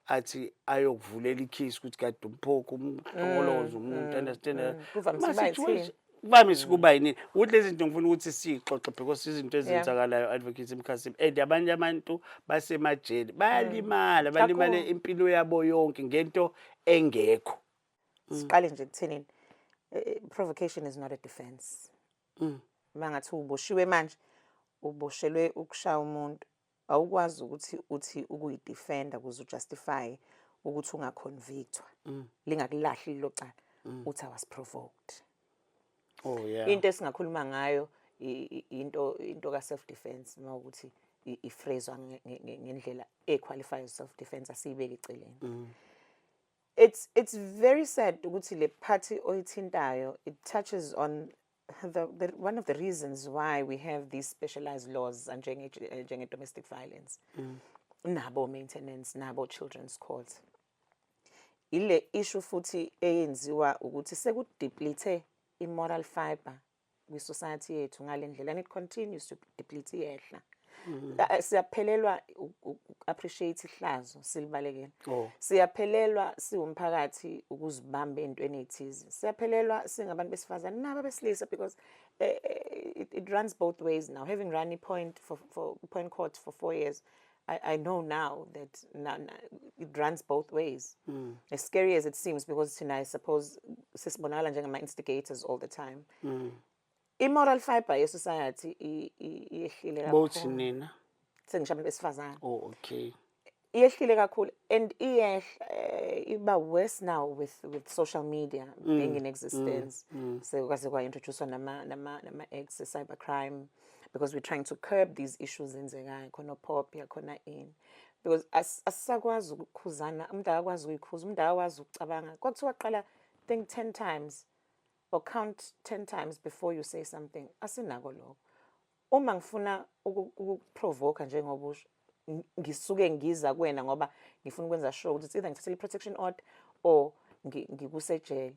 athi ayokuvulela ikhesi ukuthi kade umphoko umhlokolozo umuntu, understand? Kuvamise ukuba yithina. Kuvamise ukuba yinini ukuthi lezi zinto ngifuna ukuthi siyixoxe because izinto ezenzakalayo, Advocate Mkhasibe, and abanye abantu basemajele bayalimala, balimale Kakhulu. impilo yabo yonke ngento engekho. Siqale nje ekuthenini, provocation is not a defense. Uma ngathi uboshiwe manje, uboshelwe ukushaya umuntu, awukwazi ukuthi uthi ukuyidefenda ukuze ujustify ukuthi ungaconvictwa, lingakulahli lelo cala, uthi, "I was provoked." Into esingakhuluma ngayo into ka self defense, uma ukuthi ifrezwa ngendlela equalify as self defense, asiyibeke eceleni. It's very sad ukuthi le party oyithintayo, it touches on the one of the reasons why we have these specialized laws njenge domestic violence, nabo maintenance, nabo children's court. Ile issue futhi eyenziwa ukuthi sekudeplete i-moral fiber kwi-society yethu ngale ndlela, and it continues to deplete, iyehla. Siyaphelelwa uku-appreciate ihlazo, silibalekela. Siyaphelelwa siwumphakathi ukuzibamba ey'ntweni ey'thize. Siyaphelelwa singabantu besifazane nabo abesilisa because it runs both ways now. Having run i-point for point court for 4 years, I know now that now it runs both ways. As scary as it seems, because thina, I suppose, sesibonakala njengama-instigators all the time. I-moral fiber ye-society iyehlile Bothi kakhulu. nina? Sengisho abantu besifazane. Oh, okay. Iyehlile kakhulu and iyehla, iba worse now with social media being in existence. Sekwaze kwa-introduce nama acts cyber crime because we're trying to curb these issues enzekayo khona, POPIA khona ini, because asisakwazi ukukhuzana. Umuntu akakwazi ukuyikhuza, umuntu akakwazi ukucabanga. Kwakuthiwa qala think 10 times or count 10 times before you say something. Asinako lokho. Uma ngifuna ukuprovoka, njengoba usho, ngisuke ngiza kuwena ngoba ngifuna ukwenza sure ukuthi it's either ngithathele i-protection order or ngikusejele.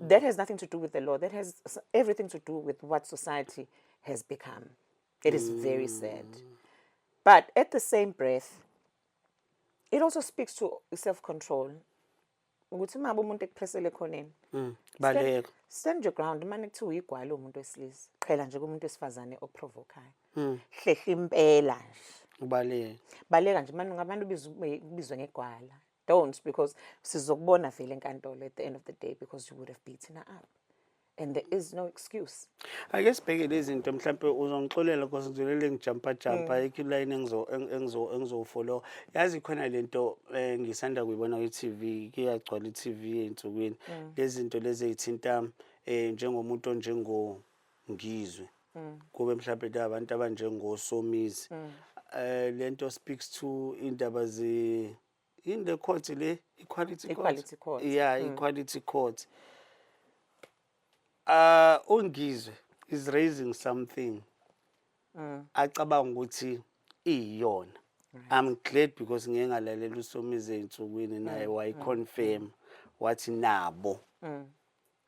That has nothing to do with the law. That has everything to do with what society has become. It is very sad, but at the same breath it also speaks to self-control ukuthi uma ngabe umuntu ekuphresele ekhoneni, Baleka. Stand your ground. Mane kuthiwa uyigwala umuntu wesilisa, qhela nje kumuntu wesifazane okuprovokayo, hlehla impela nje. Ubaleka. Baleka nje manje ngabantu ubizwe ngegwala. Don't, because sizokubona vele enkantolo at the end of the day, because you would have beaten her up and there is no excuse. Ake sibheke lezi zinto. Mhlampe uzongixolela because ngizolele ngijampa jampa, ayikho iline engizofollow. Yazi khona lento ngisanda kuyibona kwi-TV, kuyagcwala i-TV ey'nsukwini, lezi zinto lezi ey'thinta njengomuntu onjengo Ngizwe, kube mhlampe la abantu abanjengoSomizi. Lento speaks to indaba ze yini, le court le, equality court. Equality court. Yeah, equality court. UNgizwe is raising something acabanga ukuthi iyona. I'm glad because ngike ngalalela uSomizi ey'nsukwini, naye wayiconfirm, wathi nabo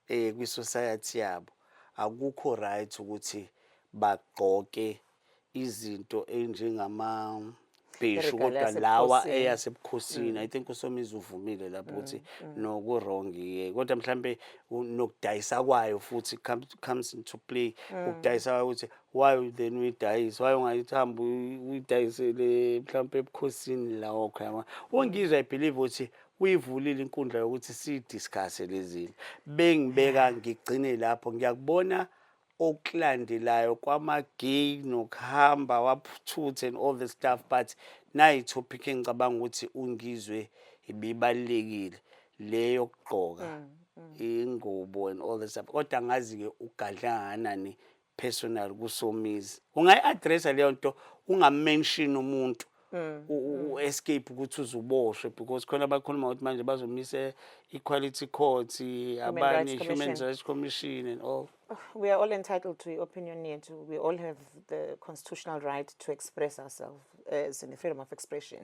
kwi-society yabo akukho right ukuthi bagqoke izinto enjengama bheshu, Iregalia kodwa lawa yasebukhosini. Eyasebukhosini. I think uSomizi uvumile lapho ukuthi no, ku-wrong ke, kodwa mhlambe nokudayisa kwayo futhi comes into play, ukudayisa kwayo, ukuthi why then uyidayisa, why ungayithamba uyidayisele mhlambe ebukhosini lawokho, yabo. UNgizwe, I believe ukuthi uyivulile inkundla yokuthi siyidiscuss lezi zinto. Bengibeka ngigcine lapho, ngiyakubona. Okulandelayo kwama-gay nokuhamba waphuthe and all the stuff, but nayi topic engicabanga ukuthi uNgizwe ibibalulekile, le yokugqoka ingubo and all the stuff, kodwa ngazi-ke ugadla kangakanani personal kuSomizi. Ungayi-addressa leyo nto, ungamention umuntu, u-escape ukuthi uzuboshwe, because khona bakhuluma ukuthi manje bazomisa equality court, abanye Rights Human Commission. Rights Commission and all. We are all entitled to opinion yethu. We all have the constitutional right to express ourselves, in the freedom of expression.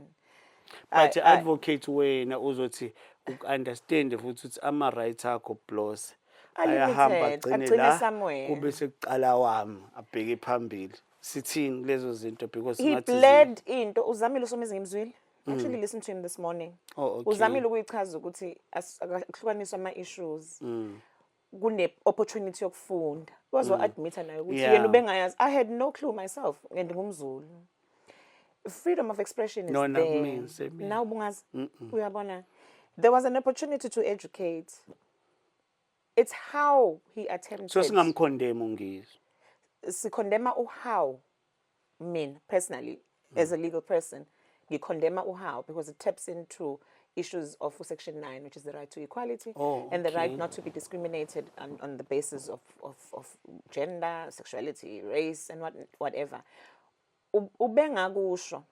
But advocate, wena uzothi uku-understand futhi ukuthi ama-rights akho plus ayahamba A-limited, agcine agcine la somewhere. kube sekuqala wami abheke phambili. Sithini kulezo zinto, because He ngathi bled into uzamile uSomizi, ngimzwile. Actually listened to him this morning. Oh, okay. Uzamile ukuyichaza ukuthi akuhlukaniswa ama-issues. Kune opportunity yokufunda. Wazo admit naye ukuthi yena ubengayazi. I had no clue myself and ngumZulu. Freedom of expression is No, there. nakumina, same here. Nawe ubungazi. Uyabona. There was an opportunity to educate. It's how he attempted. So singamcondemn uNgizwe? Sicondemna uhow. Mina personally, as a legal person, ngicondemna uhow because it taps into issues of section 9, which is the right to equality and the right not to be discriminated on the basis of gender, sexuality, race and whatever. Ubengakusho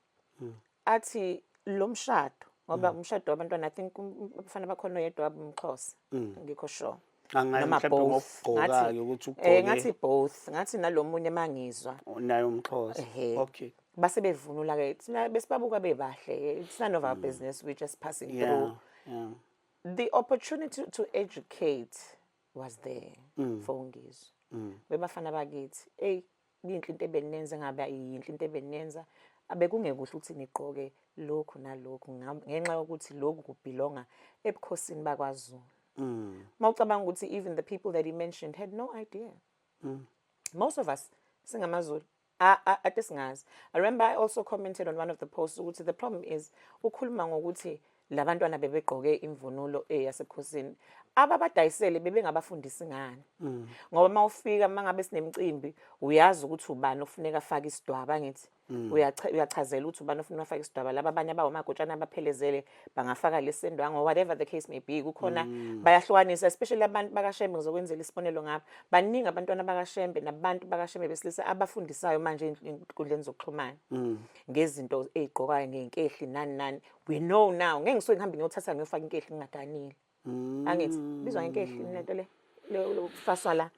athi lo mshado, ngoba umshado wabantwana, I think abafana bakhona, oyedwa wabo umXhosa, ngikho sure. Angazi Noma mhlawumbe both. ngokugqoka-ke ukuthi ugqoke Ngathi both, ngathi nalomunye mangizwa. Naye umXhosa. Ehhe. Base bevunula ke, thina besibabuka bebahle, it's none of our business, we're just passing through. The opportunity to educate was there for uNgizwe. Bebafana bakithi, hey, yinhle into ebeninenza, ngabe yinhle into ebeninenza, abekungekuhle ukuthi nigqoke lokhu nalokhu ngenxa yokuthi lokhu kubelonga ebukhosini bakwaZulu. Mawucabanga ukuthi even the people that he mentioned had no idea. Most of us singamaZulu ade singazi. I remember I also commented on one of the posts ukuthi the problem is ukhuluma ngokuthi labantwana bebegqoke imvunulo eyasebukhosini, ababadayisele bebengabafundisi ngani, ngoba mawufika, mangabe sinemicimbi, uyazi ukuthi ubani ofuneka afake isidwaba. Ngithi uyachazela ukuthi ubani ofuna afake isidwaba, laba abanye abawomagotshana abaphelezele bangafaka lesendwango, whatever the case may be. Kukhona bayahlukanisa, especially abantu bakaShembe. Ngizokwenzela isibonelo ngapha, baningi abantwana bakaShembe nabantu bakaShembe besilisa abafundisayo manje ey'nkundleni zokuxhumana ngezinto ey'gqokayo, ngey'nkehli, nani nani. We know now, ngeke ngisuke ngihambe ngiyothatha ngiyofaka inkehli ngingaganile. Angithi bizwa ngenkehli lento le lokufaswa la,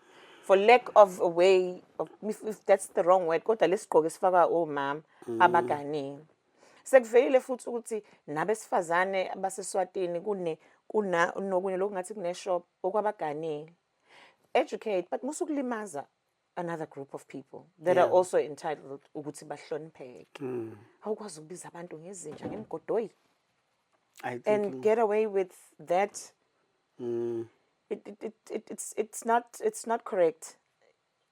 for lack of a way of, if that's the wrong word, kodwa lesigqoko esifakwa omama abaganile. Sekuvelile futhi ukuthi nabesifazane abaseSwatini kune kuna nokunye lokungathi kune shop okwabaganile. Educate, but musukulimaza another group of people that are also entitled ukuthi bahlonipheke. Awukwazi ukubiza abantu ngezinja, ngemgodoyi I think and get away with that. It's not correct.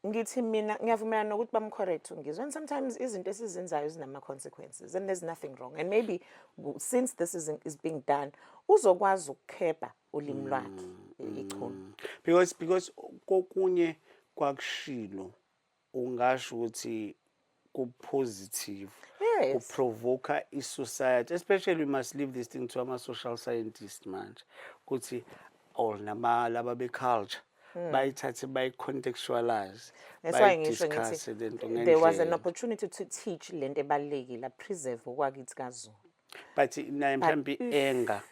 Ngithi mina ngiyavumelana nokuthi bamcorrect uNgizwe, and sometimes izinto esizenzayo zinama consequences and there's nothing wrong, and maybe since this is being done, uzokwazi ukukhepha ulimi lwakhe ichunu. Because kokunye kwakushilo ungasho ukuthi ku-positive, kuprovoka i-society especially. We must leave this thing to ama-social scientists manje ukuthi or nama laba be-culture bayithathe, bayi-contextualize, That's why ngisho bayidiscuss ngithi lento there was an ngendlela. Opportunity to teach lento ebalulekile, preserve okwakithi kaZulu. But naye mhlawumbe i-anger,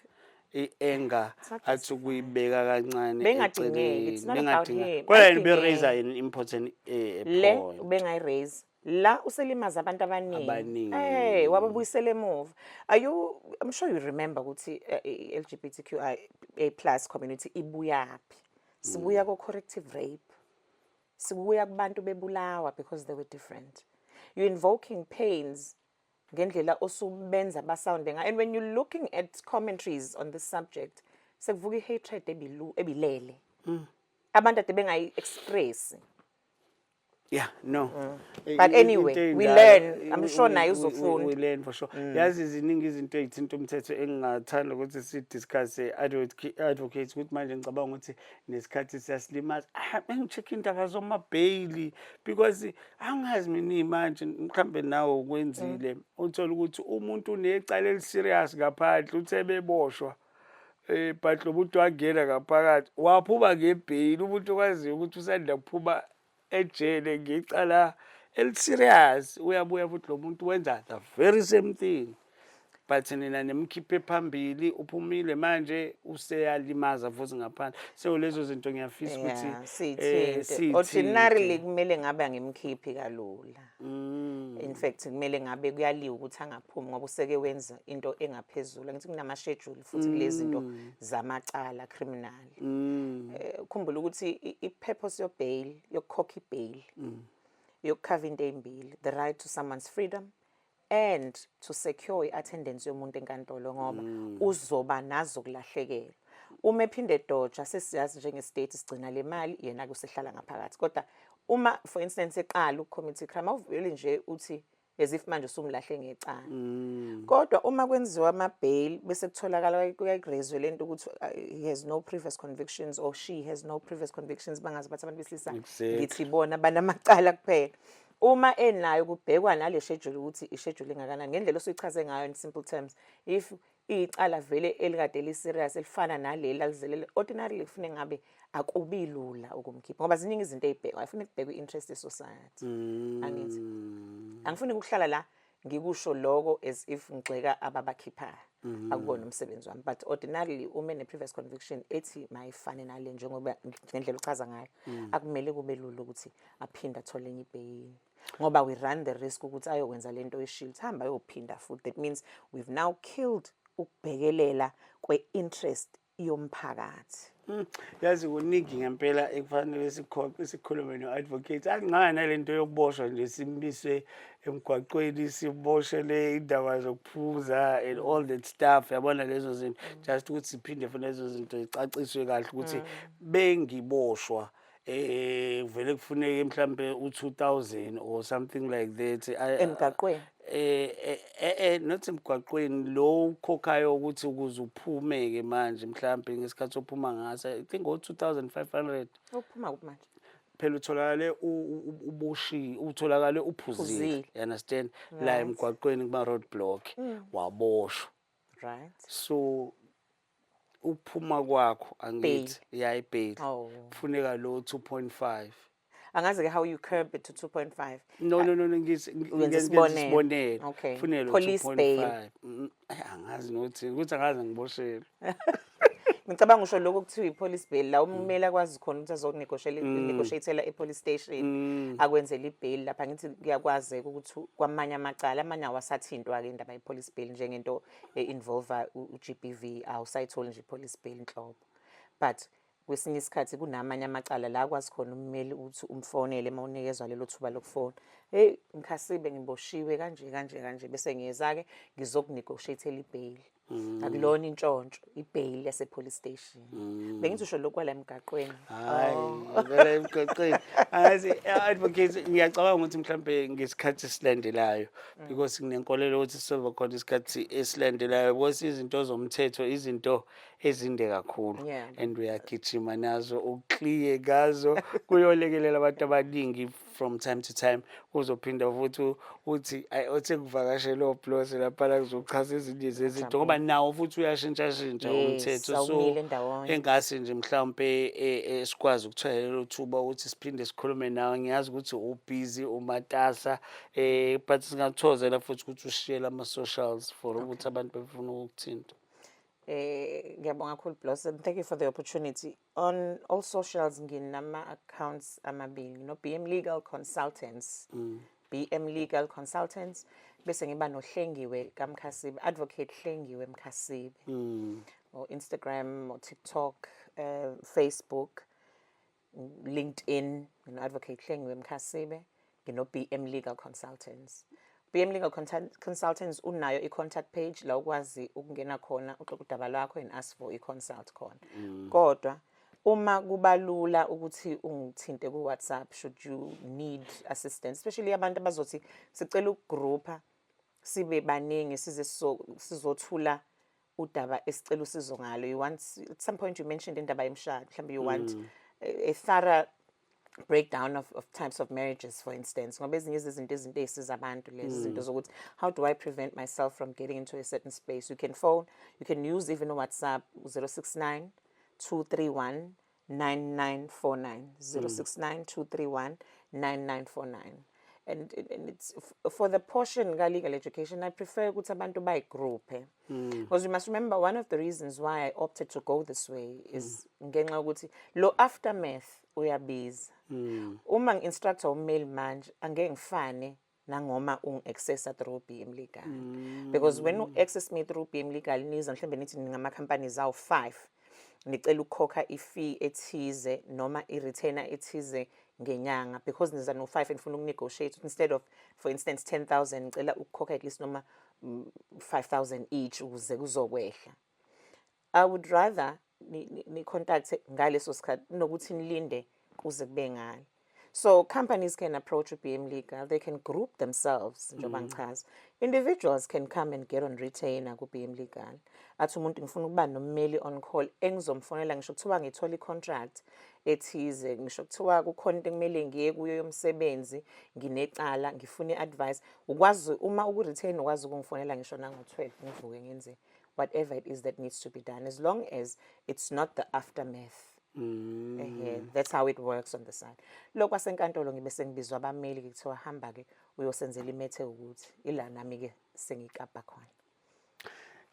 i-anger Not athi ukuyibeka kancane Bengadingeki, it's not about eceleni. him. Kodwa Ayidingeki. be-raise an important Le point. Ubengayiraise la, uselimaza abantu abaningi. Abaningi. Hey, wababuyisela emuva. Are you I'm sure you remember ukuthi i-LGBTQIA+ community ibuyaphi. Sibuya ko corrective rape, sibuya kubantu bebulawa because they were different. You invoking pains ngendlela osubenza basounde ngayo, and when you're looking at commentaries on this subject, sekuvuka i-hatred ebilele, abantu ade bengayi-express. Yeah, no. But anyway, Into we ey'ndala, learn. I'm sure naye we uzofunda. We learn for sure. Yazi, ziningi izinto ey'thinta umthetho engingathanda ukuthi si-discuss, advocate, ukuthi manje ngicabanga ukuthi nesikhathi siyasilimaza. Ah, bengi-check indaba zoma-bail because angazi mina manje, mhlambe nawe ukwenzile, uthole ukuthi umuntu unecala eli-serious ngaphandle, uthe beboshwa but lo muntu wangena ngaphakathi, waphuma ngebheyili. Umuntu okwaziyo ukuthi usanda kuphuma ejele ngecala eli-serious, uyabuya futhi lo muntu wenza the very same thing, but nina nimkhiphe phambili, uphumile manje useyalimaza futhi ngaphandle. So lezo zinto ngiyafisa ukuthi Yeah, siyithinte. Siyithinte. Ordinarily kumele ngabe angimkhiphi kalula. In fact, kumele ngabe kuyaliwa ukuthi angaphumi ngoba useke wenza into engaphezulu. Ngithi kunama-schedule futhi kulezi zinto zamacala criminal. Khumbula ukuthi i-purpose yo-bail, yokukhokha i-bail, yokukhava into ey'mbili: the right to someone's freedom and to secure i-attendance yomuntu enkantolo, ngoba uzoba nazo kulahlekelwa uma ephinde edoja. Sesiyazi njenge-state sigcina le mali, yena-ke usehlala ngaphakathi. Kodwa uma, for instance, eqala uku-commit i-crime, awuveli nje uthi as if manje usumlahle ngecala. Kodwa uma kwenziwa ama-bail bese kutholakala, kuyayi-raise-we lento ukuthi he has no previous convictions or she has no previous convictions, bangaze bathi abantu besilisa ngithi bona banamacala kuphela. Uma enayo, kubhekwa nale schedule ukuthi i-schedule engakanani ngendlela osuyichaze ngayo. In simple terms, if icala vele elikade li-serious elifana naleli alizelele, ordinarily kufuneka ngabe akubi lula ukumkhipha ngoba ziningi izinto ey'bhekwayo. Kufuneka kubhekwe i-interest ye-society, angithi? Angifuni ukuhlala la ngikusho lokho as if ngigxeka ababakhiphayo, akubona umsebenzi wami, but ordinarily uma ene-previous conviction ethi mayifane nale njengoba ngendlela uchaza ngayo, akumele kube lula ukuthi aphinde athole enye ibheyili ngoba we run the risk ukuthi ayokwenza lento ye-shield, hamba ayophinda futhi. That means we've now killed ukubhekelela kwe-interest yomphakathi. Yazi, kuningi ngempela ekufanele sikhulume no-advocate. Akuncane nalento yokuboshwa nje, simiswe emgwaqweni, siboshele indaba zokuphuza and all that stuff, yabona lezo zinto. Just ukuthi siphinde futhi lezo zinto zicaciswe kahle ukuthi bengiboshwa vele kufuneke mhlambe u2000 or something like that. Emgaqweni? Not emgwaqweni, lo ukhokhayo ukuthi ukuze uphume ke manje, mhlambe ngesikhathi ophuma ngaso, I think ngo 2500. Uphuma kuphi manje? Phela utholakale uboshiwe, utholakale uphuzile. Uphuzile. You understand, la emgwaqweni kuma road block, waboshwa. So ukuphuma kwakho, angithi, ya, ibail kufuneka lo 2.5. Angazi-ke how you curb it to 2.5. No, ngithi Wenza ngenza isibonelo. isibonelo. Kufuneka lo Police bail. 2.5. Ayi, angazi nokuthi ukuthi angaze ngiboshelwe. Ngicabanga usho lokho kuthiwa i-police bail, la ummeli akwazi khona ukuthi azokunegotiatela e-police station, akwenzele i-bail lapha. Ngithi kuyakwazeka ukuthi kwamanye amacala, amanye awasathintwa-ke indaba ye-police bail njengento e-involve u-GBV, awusayitholi nje i-police bail nhlobo. But kwesinye isikhathi kunamanye amacala la akwazi khona ummeli ukuthi umfonele uma unikezwa lelo thuba lokufona: "Hey Mkhasibe, ngiboshiwe kanje kanje kanje, bese ngiyeza-ke ngizokunegotiatela i-bail." Akulona intshontsho i-bail yase-police station. Bengithi usho lokhu kwala emgaqweni. Hayi, vele emgaqweni angazi, advocate. Ngiyacabanga ukuthi mhlambe ngesikhathi esilandelayo, because nginenkolelo ukuthi sizoba khona isikhathi esilandelayo, because izinto zomthetho izinto ezinde kakhulu and uyagijima nazo, ukliye ngazo, kuyolekelela abantu abaningi. From time to time uzophinda futhi uthi ayi, othe kuvakashela oBlose laphana, kuzochaza ezinye zezinto ngoba nawo futhi uyashintshashintsha umthetho. So awumile ndawonye. Engase nje mhlawumpe sikwazi ukuthola lelo thuba ukuthi siphinde sikhulume nawe. Ngiyazi ukuthi ubhizi, umatasa, but singakuthozela futhi ukuthi ushiyele ama-socials for ukuthi abantu befuna ukukuthinta. Ngiyabonga kakhulu, Blossom. Thank you for the opportunity. On all socials nginama accounts amabili. No BM Legal Consultants. BM Legal Consultants bese ngiba noHlengiwe kaMkhasibe, Advocate Hlengiwe Mkhasibe. Or Instagram or TikTok, Facebook, LinkedIn, Advocate Hlengiwe Mkhasibe, ngino BM Legal Consultants. BM Legal Consultants unayo i-contact page la ukwazi ukungena khona, uxoxe udaba lwakho and ask for i-consult khona. Kodwa Uma kubalula ukuthi ungithinte ku-WhatsApp should you need assistance, especially abantu abazothi sicela ukugroupa sibe baningi, size sizothula udaba esicela usizo ngalo. You want, at some point you mentioned indaba yemishado, mhlawumbe you want a thorough breakdown of types of marriages, for instance, ngoba ezinye izinto, izinto ey'siza abantu lezi izinto zokuthi how do I prevent myself from getting into a certain space. You can phone, you can use even WhatsApp, 069 231 9949, 069 231 9949. And it's for the portion ka-legal education, I prefer ukuthi abantu bayigroupe, because you must remember, one of the reasons why I opted to go this way is ngenxa yokuthi lo aftermath uyabiza. Uma ngi-instructa ummeli manje, angeke ngifane nangoma ungi-accessa through BM Legal, because when u-access me through BM Legal, niza mhlawumbe nithi ningama-companies awu-5, nicela ukukhokha i-fee ethize noma i-retainer ethize ngenyanga, because niza no-5 and nifuna ukunegotiate, instead of, for instance, 10,000, ngicela ukukhokha at least noma 5000 each ukuze kuzokwehla. I would rather ni-contact ngaleso sikhathi kunokuthi nilinde kuze kube ngale. So companies can approach BM Legal, they can group themselves njengoba ngichaza. Individuals can come and get on retainer ku-BM Legal. Athi umuntu, "Ngifuna ukuba nommeli on call engizomfonela ngisho kuthiwa ngithola i-contract ethize, ngisho kuthiwa kukhona into ekumele ngiye kuyo yomsebenzi, nginecala, ngifuna i-advice." Ukwazi uma uku-retain, ukwazi ukungifonela ngisho nango-12, ngivuke ngenze whatever it is that needs to be done, as long as it's not the aftermath. Ehhe, that's how it works on the side. Lokhu kwasenkantolo, ngibe sengibizwa abameli, kuthiwa hamba-ke uyosenzela i-matter, ukuthi ila nami-ke sengikapa khona.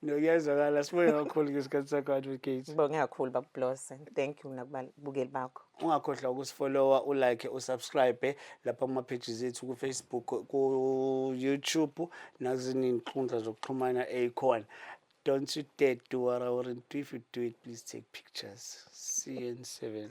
No, kuyazwakala. Sibonge kakhulu ngesikhathi sakho, Advocate. Ngibonge kakhulu, baba Blose. Thank you nakubabukeli bakho. Ungakhohlwa ukusifollowa, ulike, usubscribe lapha kuma-pages ethu ku-Facebook, ku-YouTube nakuzinye iy'nkundla zokuxhumana ey'khona. Don't you dare do what I wouldn't do. If you do it, please take pictures. CN7.